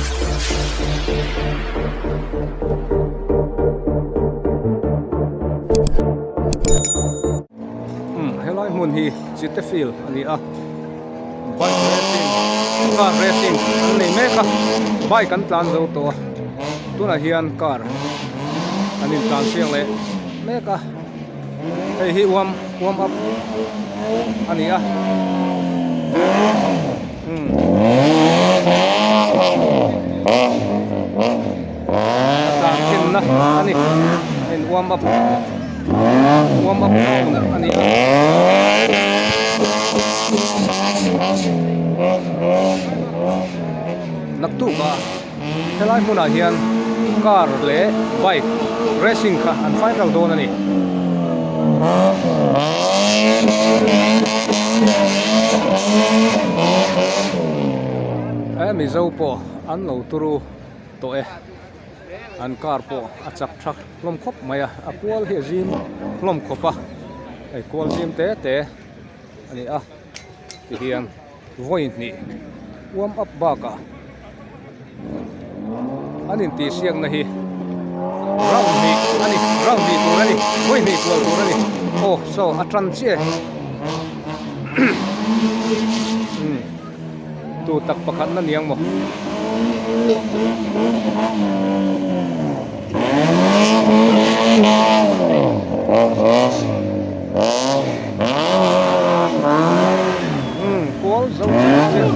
Umm helai hmun hi chite field a ni a bike racing car racing an nei mek a bike an tlan zo tawh a tunah hian car an in tlan siak leh mek a hei hi warm warm up a ni a umm a tlan thinna a ni a in warm up warm up round a ni a. Naktuk ah helai hmunah hian car leh bike racing kha an final dawn a ni. He Mizo pawh an lo turu tawh e an car pawh a chak tha hlawm khawp mai a a kual hi a zim hlawm khawp a hei kual zim te te a ni a tihian vawi hnih warm up bakah an intihsiakna hi round hnih a ni round hnih tur a ni vawi hnih kual tur a ni aw saw a tan chiah e umm tu tak pakhat na niang maw. Kual zo chiah chiah.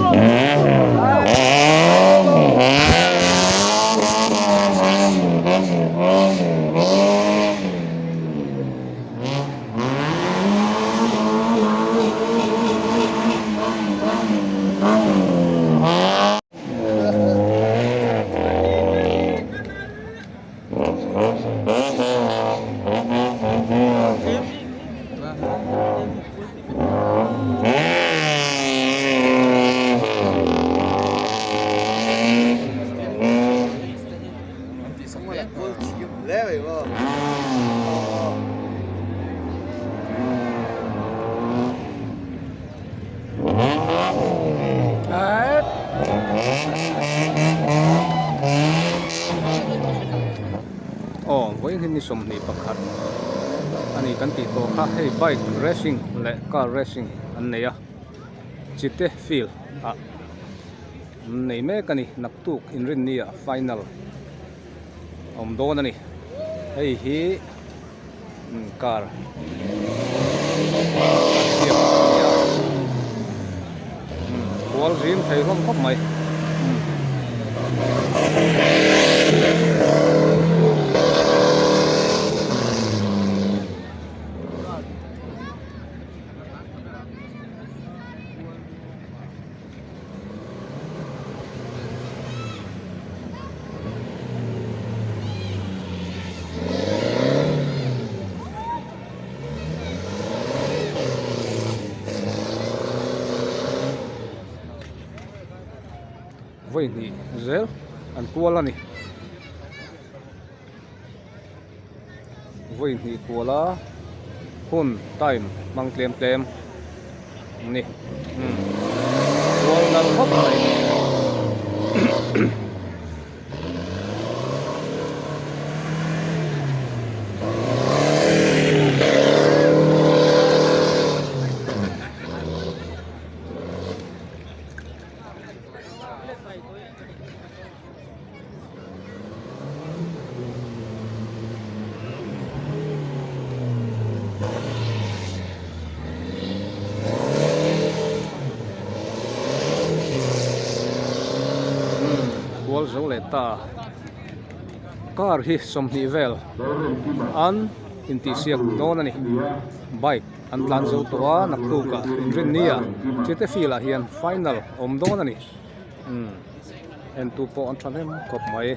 Aw vawiin hi ni 21 a ni kan tih tawh kha hei bike racing leh car racing an nei a chite field ah an nei mek a ni naktuk inrinni ah final a awm dawn a ni hei hi car siam a ni a kual zim thei hlawm khawp mai. Vawi hnih zel an kual a ni vawi hnih kual a hun time hmang tlem tlem a ni umm kual nalh khawp mai. Kual zo leh ta car hi 20 vel an intihsiak dawn a ni bike an tlan zo tawh a naktuk ah inrinni ah chite field ah hian final a awm dawn a ni umm entu pawh an thahnem khawp mai.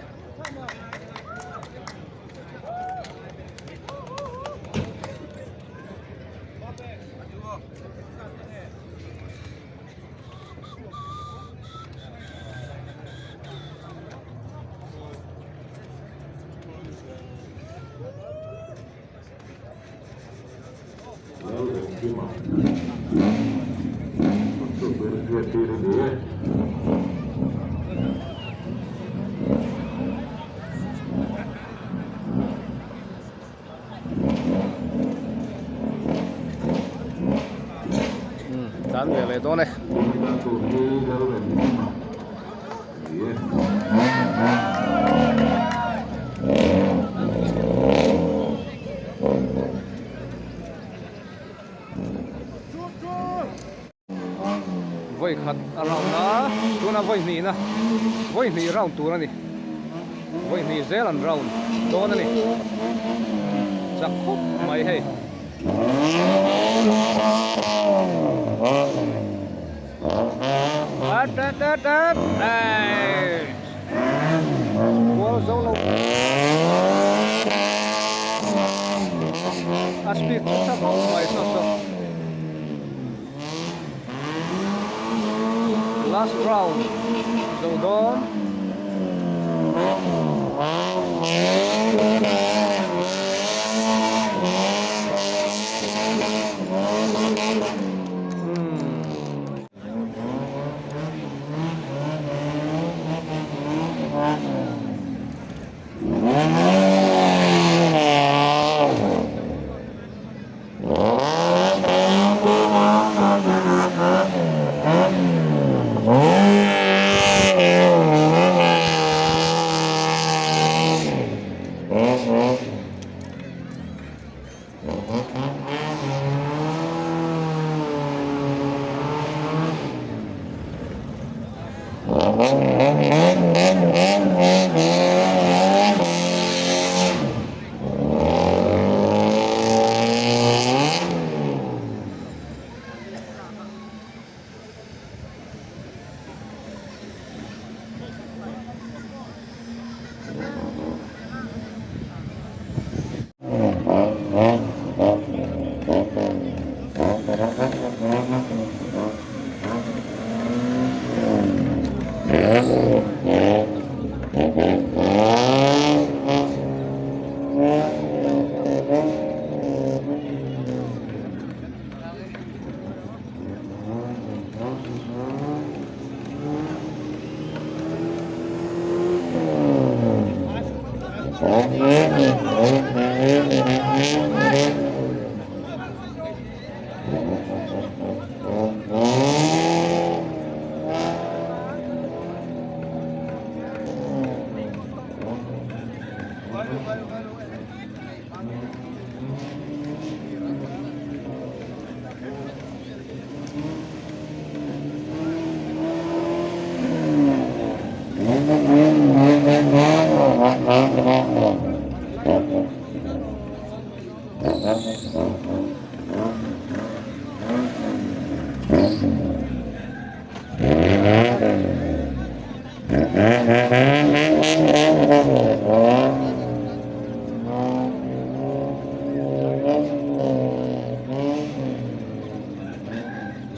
leh dawn e. Vawi khat a round a, tuna vawi hnihna, vawi hnih round tur a ni. Vawi hnih zel an round dawn a ni. Chak khawp mai hei. At at at at eish. Kual zo lo. A speed chu tha khawp mai saw saw. Last round zo dawn.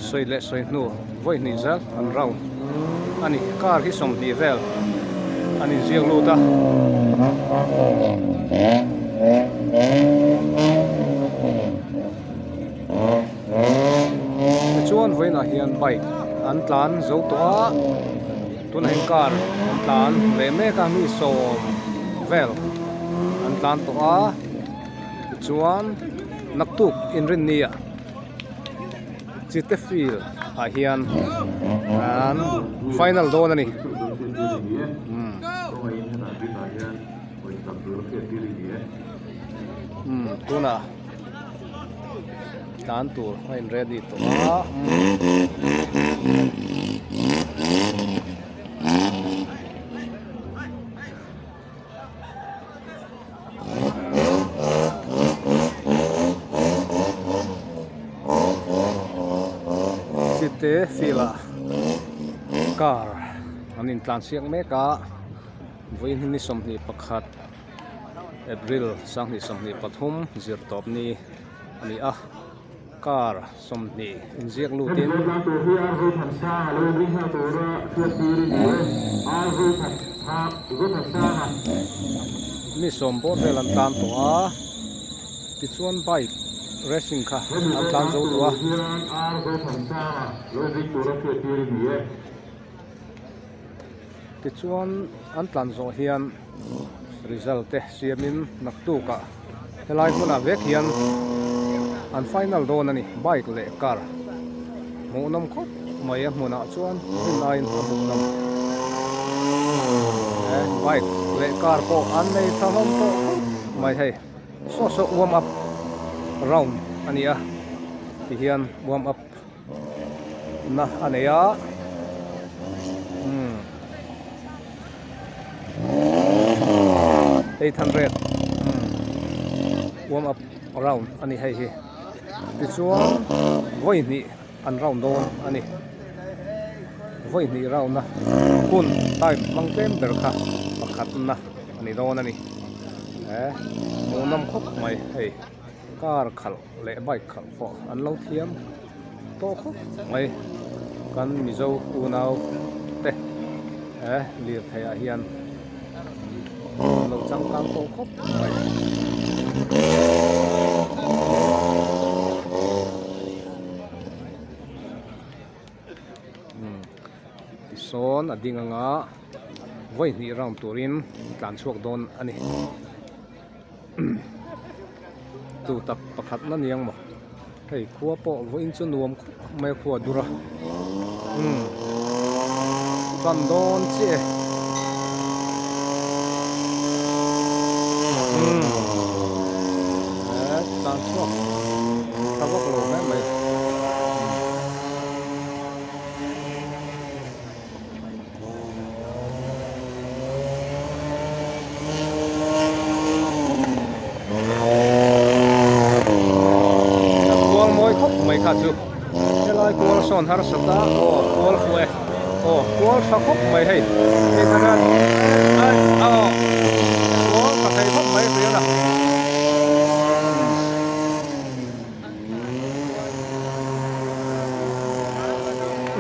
Sawi leh sawi hnu vawi hnih zel an round a ni car hi 20 vel an inziak lut a. Tichuan vawiinah hian bike an tlan zo tawh a tunah hian car an tlan leh mek a mi sawm vel an tlan tawh a tichuan naktuk inrinni ah Chite field ah hian an final dawn a ni. Umm tunah tlan tur a in ready tawh a. Chite field ah car an intlan siak mek a vawiin ni 21 April 2023 zirtawp ni a ni a. Car 20 inziak lutin. Mi sawm bawr vel an tlan tawh a, tichuan bike racing kha an tlan zo tawh a. Tichuan an tlan zawh hian result te siamin naktukah helai hmunah vek hian an final dawn a ni bike leh car. Hmuhnawm khawp mai a hmunah chuan rin aiin a hmuhnawm. He bike leh car pawh an nei tha hlawm tawh khawp mai hei. Saw saw warm up round a ni a tihian warm up na a nei a umm 800 warm up round a ni hei hi tichuan vawi hnih an round dawn a ni vawi hnih round a hun time hmang tlem ber kha pakhat na a ni dawn a ni he hmuhnawm khawp mai hei. Car khalh leh bike khalh pawh an lo thiam tawh khawp mai. Kan Mizo unau te he lirthei ah hian an lo changkang tawh khawp mai. Tisawn a ding anga vawi hnih round turin tlan chhuak dawn a ni. Tu tak pakhat na niang maw hei khua pawh vawiin chu nuam khawp mai a khua dur a umm tan dawn chiah e umm tan chhuak tha vak lo hle mai. Kual mawi khawp mai kha chu helai kual sawn harsat a aw kual fuh e aw kual tha khawp mai hei hei thar hian ai aw kual tha thei khawp mai hriat a.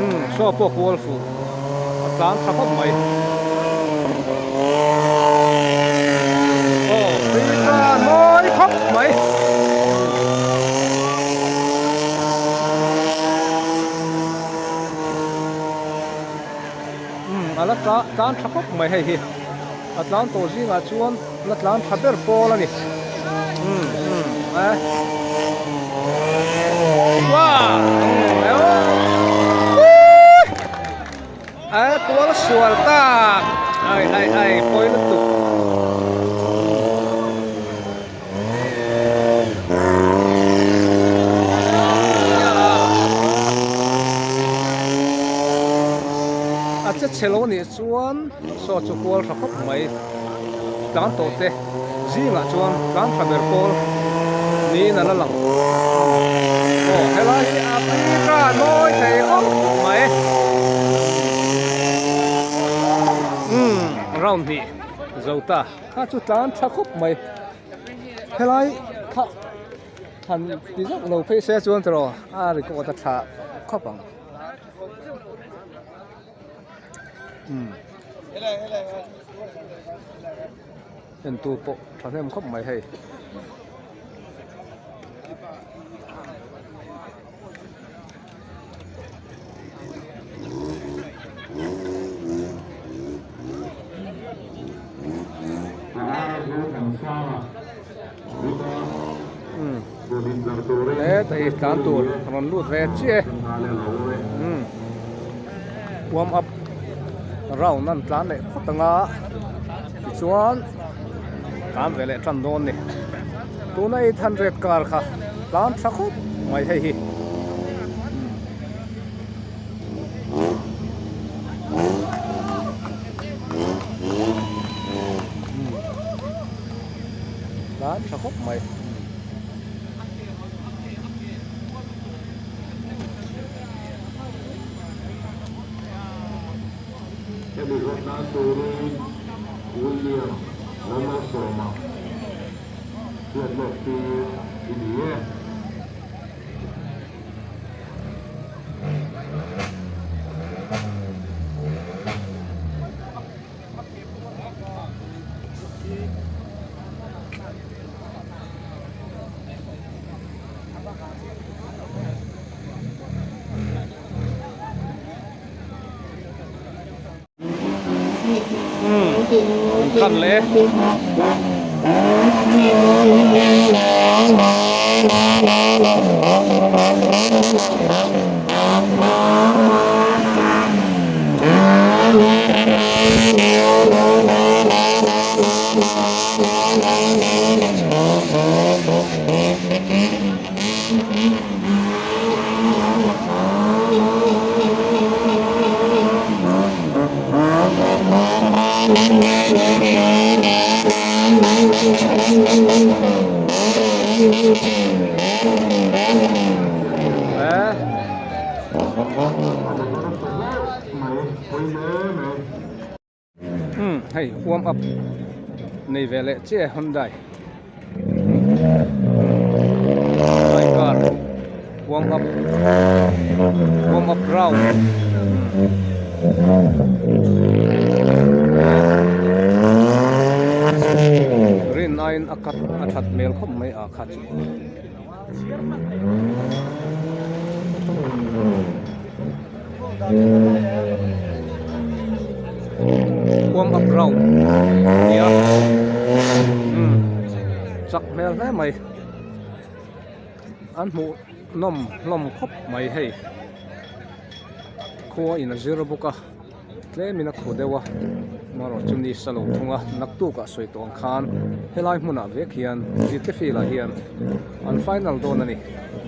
Umm saw pawh kual fuh a tlang tha khawp mai aw tui tan mawi khawp mai umm a la tlan tha khawp mai hei hi a tlan tawh zingah chuan la tlan tha ber pawl a ni umm umm e wow e tual sual tak ai ai ai pawi lutuk. A che chhe lo nih chuan saw chu kual tha khawp mai tlan tawh te zingah chuan tlan tha ber pawl niin a la lang aw helai hi a pui ta mawi thei khawp mai umm round hnih zo ta. Kha chu tlan tha khawp mai helai kha han ti zauh lo phei se chuan tawh a record a tha khawp ang umm entu pawh thahnem khawp mai hei. He hei tlan tur rawn lut ve chiah e umm warm up round an tlan leh phawt ang a tichuan tlan ve leh tan dawn a ni tuna 800 car kha tlan tha khawp mai hei hi. Tlan tha khawp mai. Hemi zawh nan turin William Lalmalsawma hriat lawk tir i ni e. Umm kan leh. Umm hei warm up nei ve leh chiah e Hyundai Hyundai car warm up warm up round rin aiin a cut a that hmel khawp mai a kha chu. Warm up round nia umm chak hmel hle mai an hmuh nawm hlawm khawp mai hei khua in a zir bawk a tlem in a khu deuh a amaherawh chu ni sa lo thung a naktuk ah sawi tawh ang khan helai hmunah vek hian zite field ah hian an final dawn a ni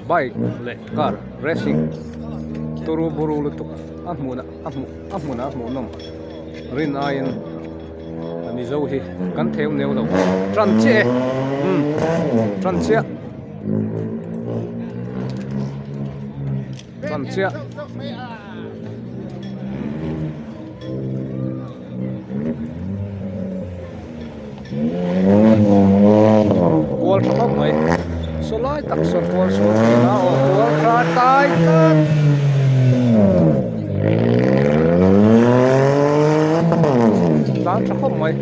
bike leh car racing turu buru lutuk a hmun a hmuh a hmunah a hmuh nawm rin aiin a mizo hi kan theu neu lo tan chiah e umm tan chiah tan chiah. Kual tha khawp mai saw lai tak sawn kual sual thin a aw kual tha tai tlat tlan tha khawp mai.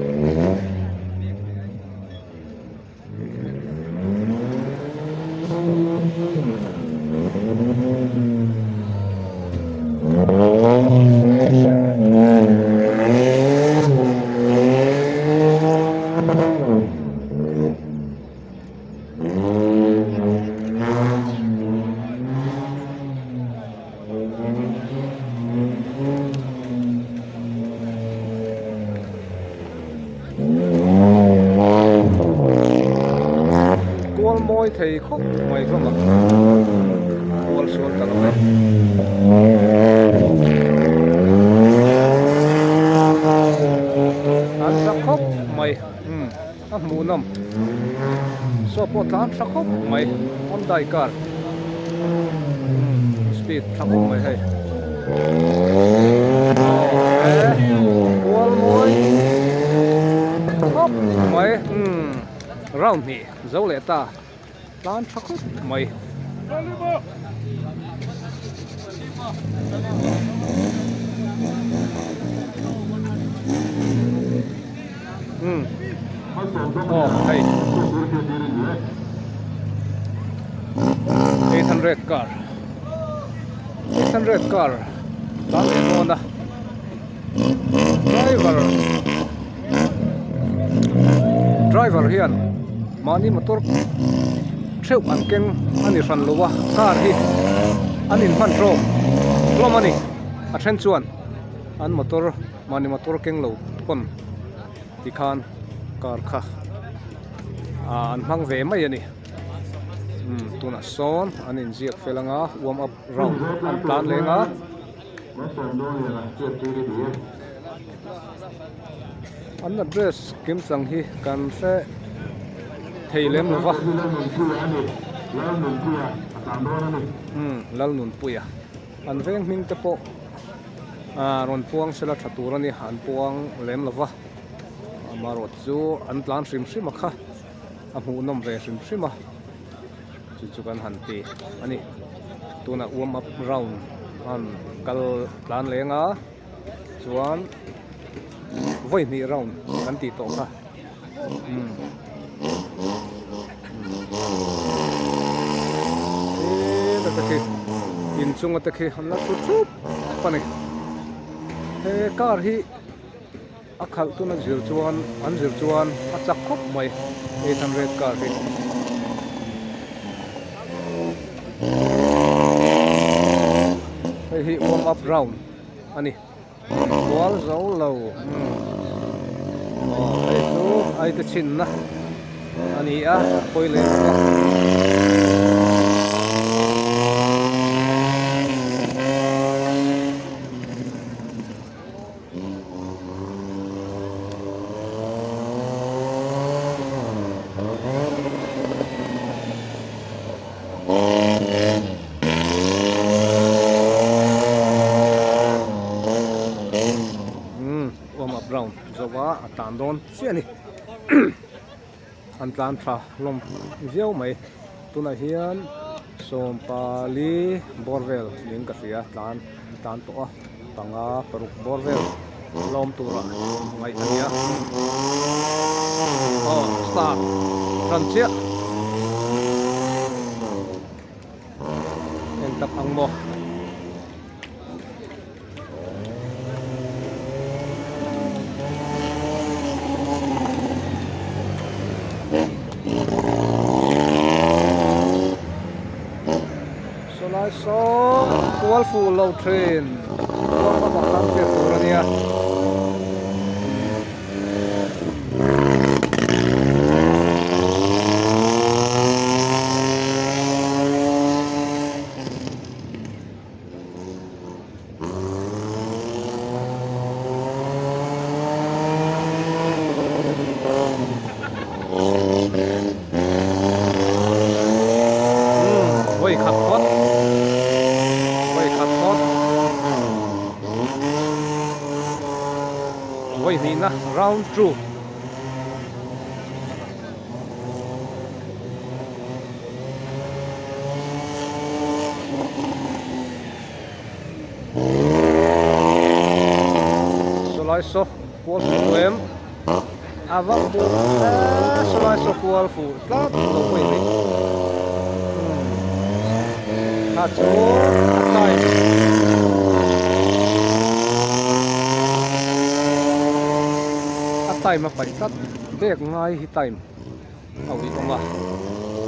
Kual mawi thei khawp mai hlawm a kual sual ta lo e. An chak khawp mai umm a hmuh nawm saw pawh tlan tha khawp mai Hyundai car umm speed tha khawp mai hei. Kual mawi khawp mai umm round hnih zo leh ta tlan tha khawp mai. Umm aw hei 800 car. 800 car tlan leh dawn a driver driver hian mahni motor theuh an keng a ni hran lo a car hi an in hman tawk hlawm a ni a then chuan an motor mahni motor keng lo pawn tikhan car kha ah an hmang ve mai a ni. Umm tunah sawn an inziak fel anga warm up round an tlan leng a. An address kim chang hi kan hre thei lem lo va. Umm Lalnunpuia an veng hming te pawh ah rawn puang sela tha tur a ni an puang lem lo va amaherawh chu an tlan hrim hrim a kha. a hmuhnawm ve hrim hrim a chu chu kan han ti a ni tunah warm up round an kal tlan leng a chuan vawi hnih round kan tih tawh kha umm he te khi inchunga te khi an la thu thup a ni he car hi. A khalh tuna zir chuan an zir chuan a chak khawp mai 800 car hi. Hei hi warm up round a ni. Kual zo lo aw hei chu aite chhinna a ni a pawi leh bawk a. Umm warm up round zo a a tlan dawn chiah a ni an tlan tha hlawm viau mai tunah hian sawmpali bawr vel niin ka hria tlan an tlan tawh a panga paruk bawr vel lawm tura ngaih a ni a aw start tan chiah en tak ang maw. Sawlai saw kual fuh lo thin kual a bak khan hriat tur a nia. Vawi khat phawt vawi khat phawt vawi hnihna round two. Sawlai saw kual fuh em a va hmuh e sawlai saw kual fuh tlat lo pawh in kha chu a time a time a paih tlat bag ngai hi time. A ui awm a,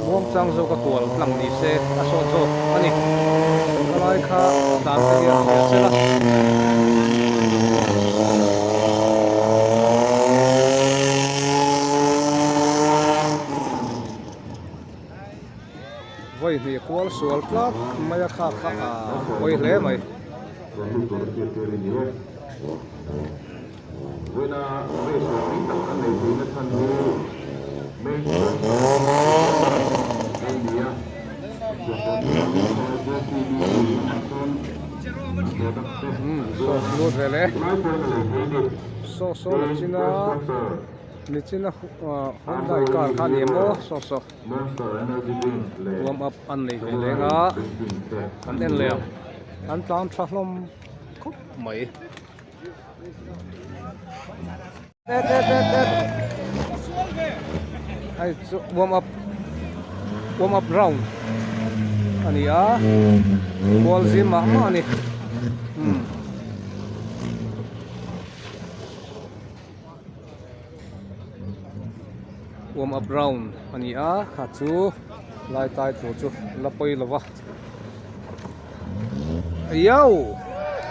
muangchang zawk a kual tlang ni se a sawt zawk a ni. Helai kha tlan te hian hria se la. Vawi hnih kual sual tlat mai a kha kha a pawi hle mai. Vawiina race hlawhtling tak kan nei theihna chhan hi main sponsor a ni a, JCB lamah sawn product te an zuar a, tunlai pawhin a lei thei a ni. Saw saw nichina nichina Hyundai car kha a ni em aw saw saw warm up an nei ve leng a an en leh ang an tlan tha hlawm khawp mai. Et et et et hei chu warm up warm up round a ni a kual zim mah mah a ni umm warm up round a ni a kha chu lai tai tur chu la pawi lo va. Yo!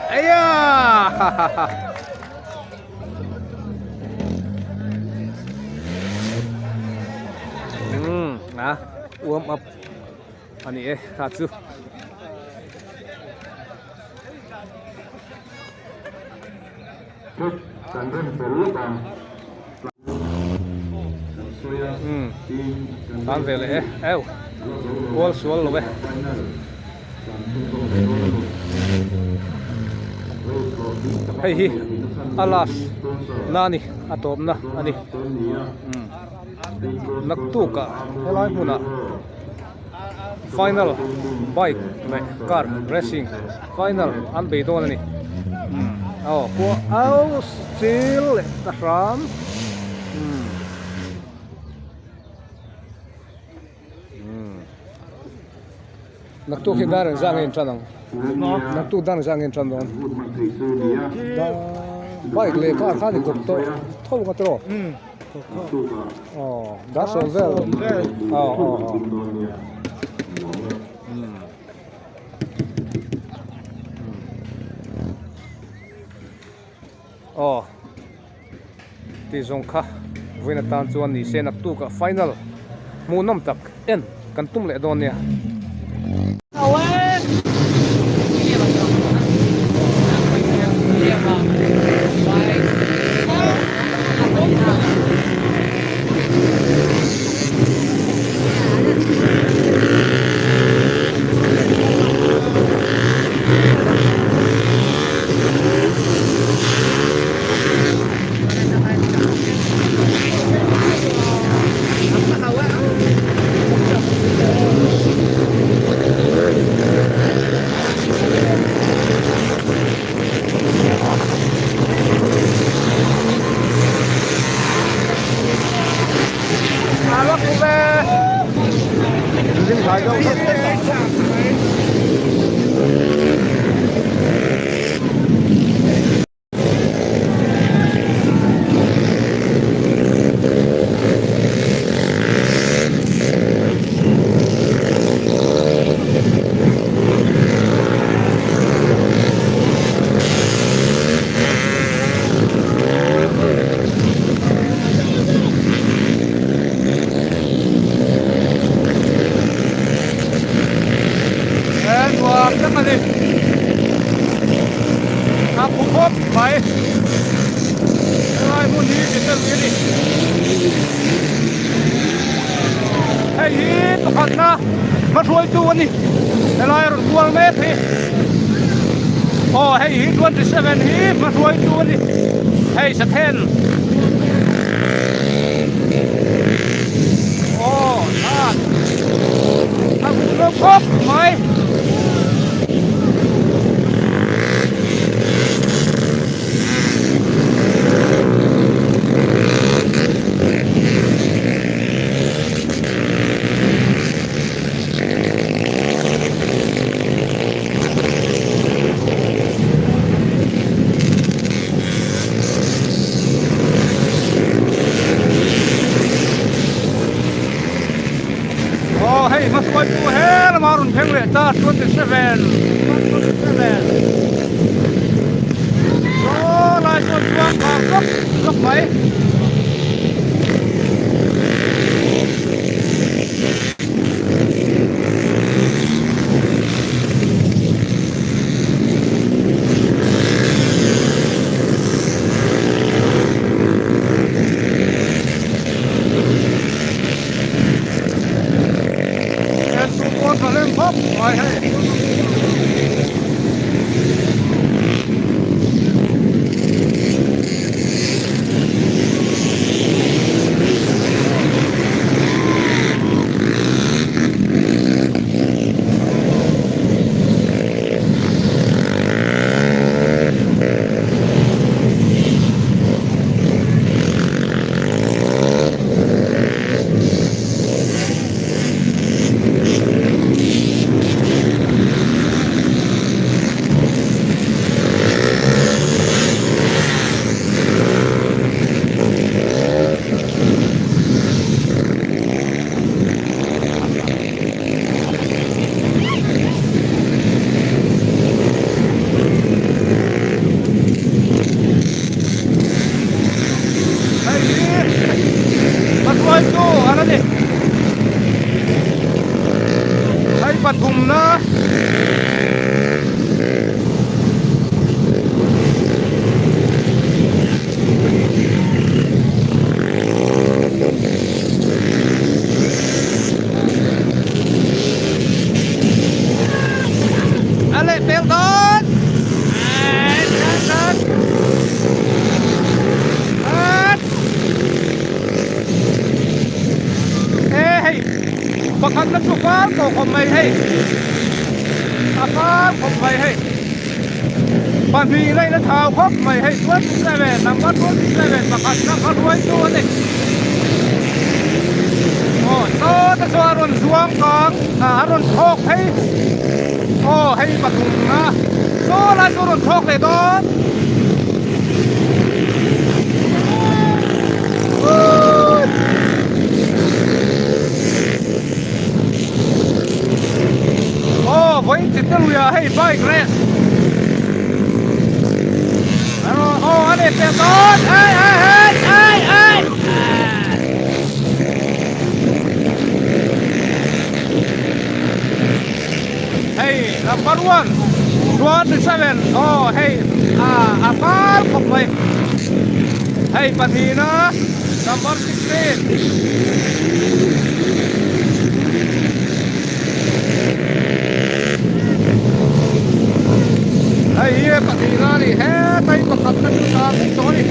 Aya! A warm up a ni e kha chu. Tan ve leh e eu kual sual lo e. Hei hi a last na a ni a tawpna a ni naktuk ah helai hmunah final bike leh car racing final an bei dawn a ni aw kua au chil leh ta hram naktuk hi dar engzah nge in tan ang naktuk dar engzah nge in tan dawn. Bike leh car khan i kawp tawh tho ang a tiraw? Aw dar sawm vel aw aw aw aw tih zawng kha vawiin atan chuan ni se naktuk ah final hmuhnawm tak en kan tum leh dawn nia. Nuam tak a ni a phu khawp mai helai hmun hi ti tel a ni hei hi pakhatna hmahruaitu a ni helai a rawn kual mek hi aw hei hi 27 hi hmahruaitu a ni hei sathen aw a hmuh lo khawp mai. Aw hei hmasuai pawh he lama rawn thleng leh ta 27 27 saw lai chuan chuang phah hlawk hlawk mai. Hei hi hmahruaitu an a ni hei pathumna A leh pel dawn e hei pakhat na chu fal tawh khawp mai hei a fal khawp mai hei pahnih na in a thau khawp mai hei 27 number 27 pakhat na kha hruai chu a ni aw saw te saw a rawn zuang kang a rawn thlawk phei aw hei pathum a saw lai chu a rawn thlawk leh dawn. hei bike race aw a leh pek dawn ei ei ei ei ei hei number 1 27 aw hei a a fal khawp mai hei pahnihna number 16 Hei hi pahnihna a ni hetlai pakhat na chu tan daih tawh a ni.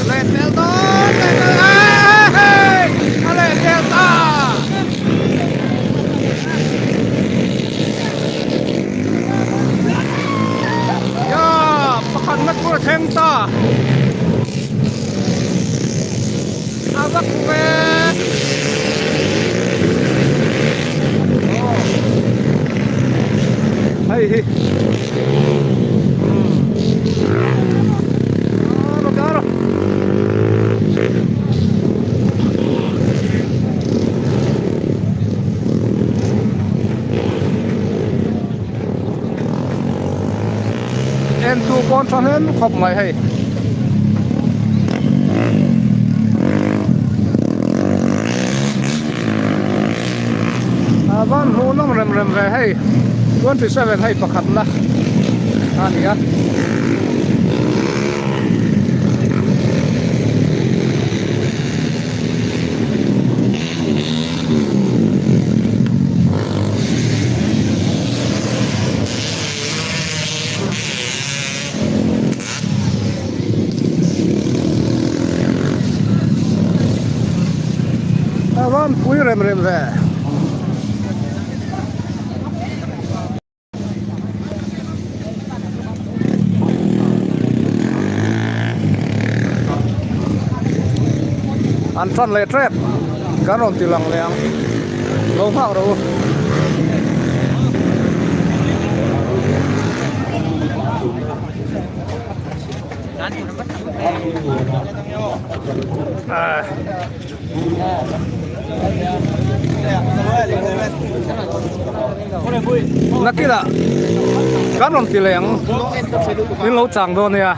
Leh tel dawn leh tel hei a leh tel ta. Ya pakhat na tur a thleng ta. A va khup e. Hei hi. En tu pawn tha hnem khawp mai hei. A van hmuh nawm rem rem ve hei 27 hei pakhat na a ni a. A van pui rem rem ve. An tan leh tep kan rawn ti lang leh ang lo nghak rawh u. Nakila kan rawn ti leh ang in lo chang dawn nia.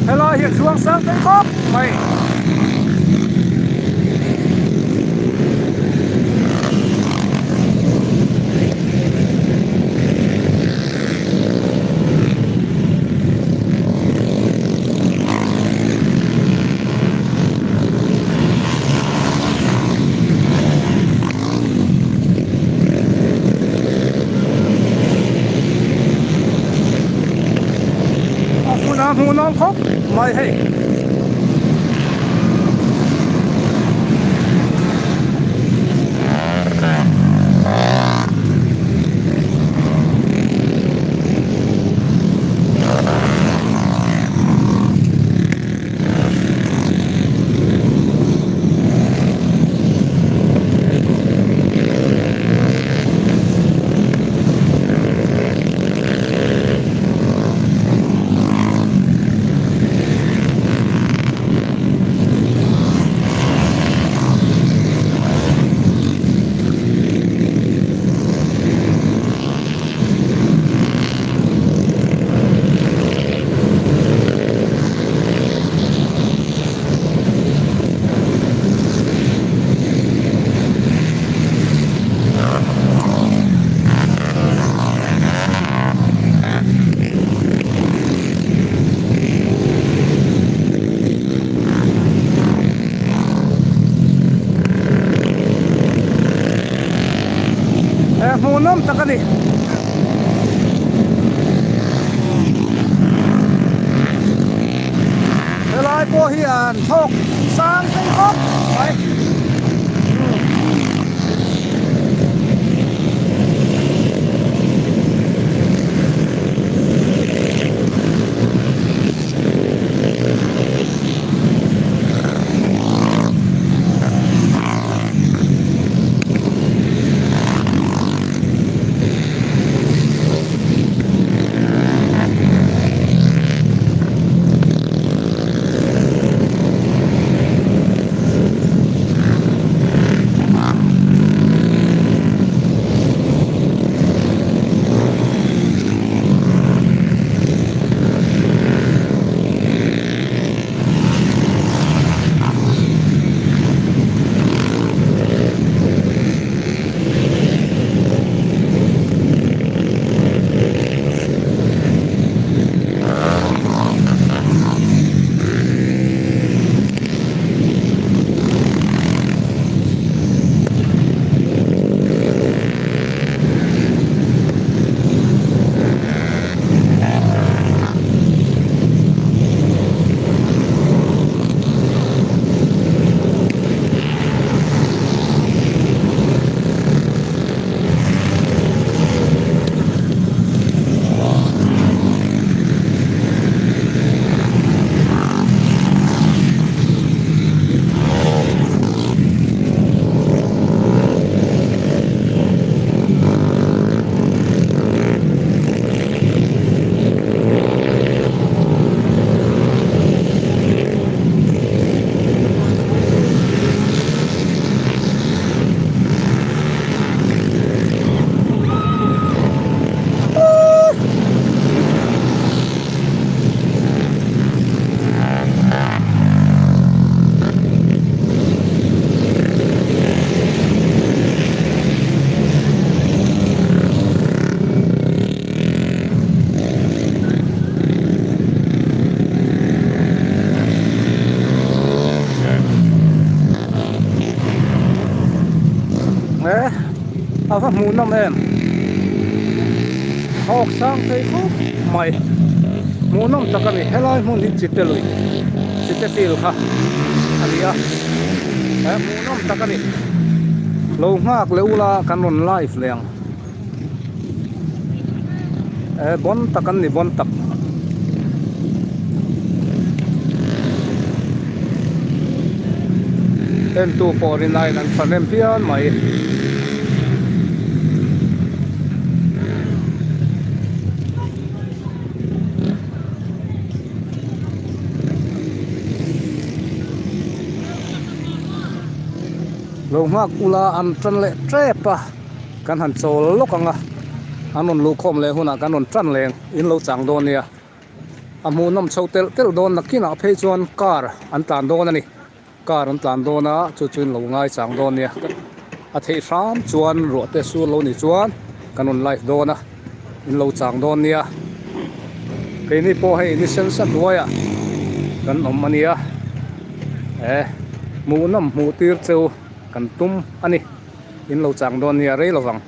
Helai hi a chuang sang thei khawp mai. A hmun a hmuh nawm khawp mai hei. Hmuhnawm tak a ni. Helai. Helai pawh hi an thawk sang phei khawp mai. He a va hmuh nawm em thawk sang phei khawp mai hmuh nawm tak a ni helai hmun hi chite lui chite field kha a ni a he hmuh nawm tak a ni lo nghak leh ula kan rawn live leh ang. Eh bon tak an ni bon tak. Entu pawh rin aiin an tha hnem phian mai. Lo nghak ula an tan leh tep a. Kan han chawl lawk ang a, an rawn luhkhawm leh hunah kan rawn tan leng in lo chang dawn nia. A hmuhnawm chho telh telh dawn nakinah phei chuan car an tlan dawn a ni. Car an tlan dawn a, chu chu in lo ngai chang dawn nia. A theih hram chuan ruah te sur lo ni chuan kan rawn live dawn a, in lo chang dawn nia. Keini pawh hei ni sen sa hnuaiah kan awm a nia. Eh hmuhnawm hmuh tir cheu kan tum a ni. In lo chang dawn nia rei lovang.